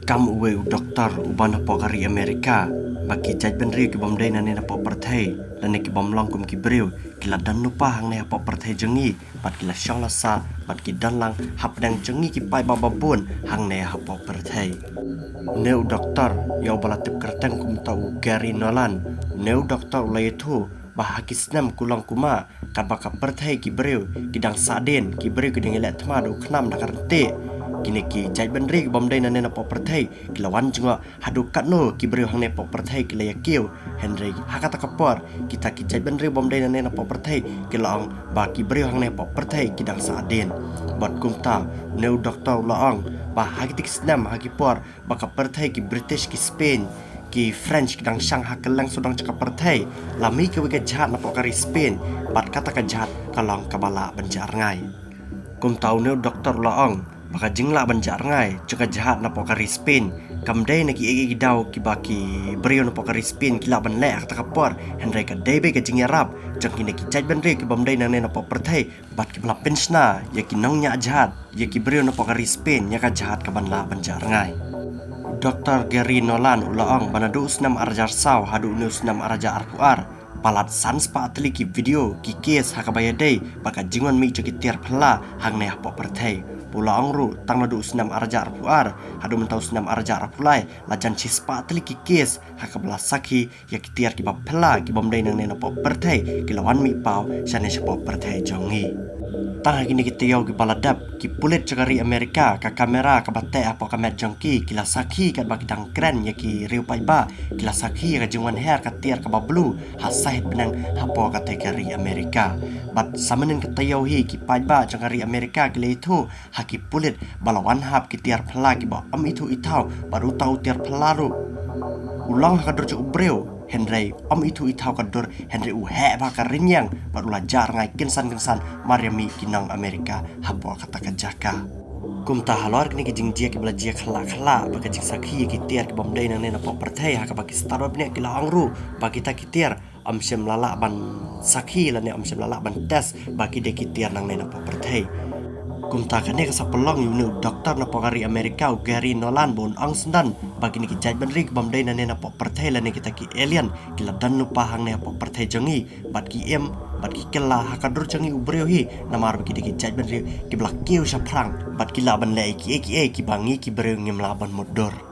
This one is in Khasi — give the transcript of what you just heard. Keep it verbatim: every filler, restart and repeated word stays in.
Kam uwei u doktor uba napoh ka ri Amerika, ba ki jaitbynriew ki bym dei nangne napoh pyrthei lane ki bym long kum ki briew ki la don lypa hangne hapoh pyrthei jong ngi, bad ki la shong la sah bad ki don lang hapdeng jong ngi ki paidbah babun hangne hapoh pyrthei. Une u doktor, ïa uba la tip kyrteng kum uta u Gary Nolan, une u doktor u la ïathuh ba ha ki snem kulong kumba katba ka pyrthei ki briew ki dang sahdien, ki briew ki dang ïaleh thma da u khnam da ka ryntih, kine ki jaitbynriew ki bym dei nangne napoh pyrthei ki la wan jngoh haduh katno ki briew hangne hapoh pyrthei ki la ïakiew. Hynrei ha kata ka por kita ki jaitbynriew bym dei nangne napoh pyrthei ki la ong ba ki briew hangne hapoh pyrthei ki dang sahdien. Bad kumta, une u doktor u la ong ba ha kiti ki snem, ha ki por ba ka pyrthei ki British, ki Spain, ki French ki dang shang ha kylleng sawdong jong ka pyrthei, la mih kawei ka jhat napoh ka ri Spain, bad kata ka jhat ka long kaba lah ban jah rngai. Kumta une u doktor u la ong ba ka jinglah ban jah rngai jong ka jhat napoh ka ri Spain kam dei na kiei kiei ki daw kiba ki briew napoh ka ri Spain ki lah ban leh ha kata ka por, hynrei ka dei beit ka jingïarap jong kine ki jaitbynriew ki bym dei nangne napoh pyrthei, bad kiba la pynshna ïa ki nongñiah jhat, ïa ki briew napoh ka ri Spain, ïa ka jhat kaban lah ban jah rngai. U doktor Gary Nolan u la ong ba naduh u snem ar hajar saw haduh une u snem ar hajar arphew ar, palat san spah tylli ki video, ki case ha kaba ïadei bad ka jingwan mih jong ki tiar phylla hangne hapoh pyrthei. U la ong ruh tang naduh u snem ar hajar arphew ar haduh mynta u snem ar hajar arphew lai, la jan shi spah tylli ki case ha kaba la sakhi ïa ki tiar kiba phylla ki bym dei nangne napoh pyrthei ki la wan mih paw shane shapoh pyrthei jong ngi. Tang ha kine ki taïew kiba la dep, ki pulit jong ka ri Amerika, ka kamera kaba teh hapoh ka met jong ki, ki la sakhi katba ki dang kren ïa ki riew paidbah, ki la sakhi ïa ka jingwan her ka tiar kaba blue ha sahit bneng hapoh katei ka ri Amerika. Bad sa mynhynnin ka taïew hi ki paidbah jong ka ri Amerika ki la ïathuh ha ki pulit ba la wan hap ki tiar phylla kiba ym ithuh ithaw, bad uta u tiar phylla ruh u long ha ka dur jong u briew, hynrei ym ithuh ithaw ka dur, hynrei u heh bha ka rynïeng bad u la jah rngai kynsan kynsan mar ïa mih ki nong Amerika hapoh kata ka jaka. Kumta halor kine ki jingjia kiba la jia khyllah khyllah bad ka jingsakhi ïa ki tiar ki bym dei nangne napoh pyrthei, ha kaba ki stad bad bniah ki la ong ruh ba kita ki tiar ym shym la lah ban sakhi lane ym shym la lah ban test ba ki dei ki tiar nangne napoh pyrthei. Kumta kane ka sa pynlong ïa une u doktor napoh ka ri Amerika u Gary Nolan ba un ong syndon ba kine ki jaitbynriew ki bym dei nangne napoh pyrthei lane kita ki alien ki la don lypa hangne hapoh pyrthei jong ngi, bad ki im bad ki kylla ha ka dur jong ngi u briew hi, namar ba ki dei ki jaitbynriew kiba la kiew shaphrang bad ki lah ban leh ïa kiei kiei kiba ngi ki briew ngim lah ban mutdur.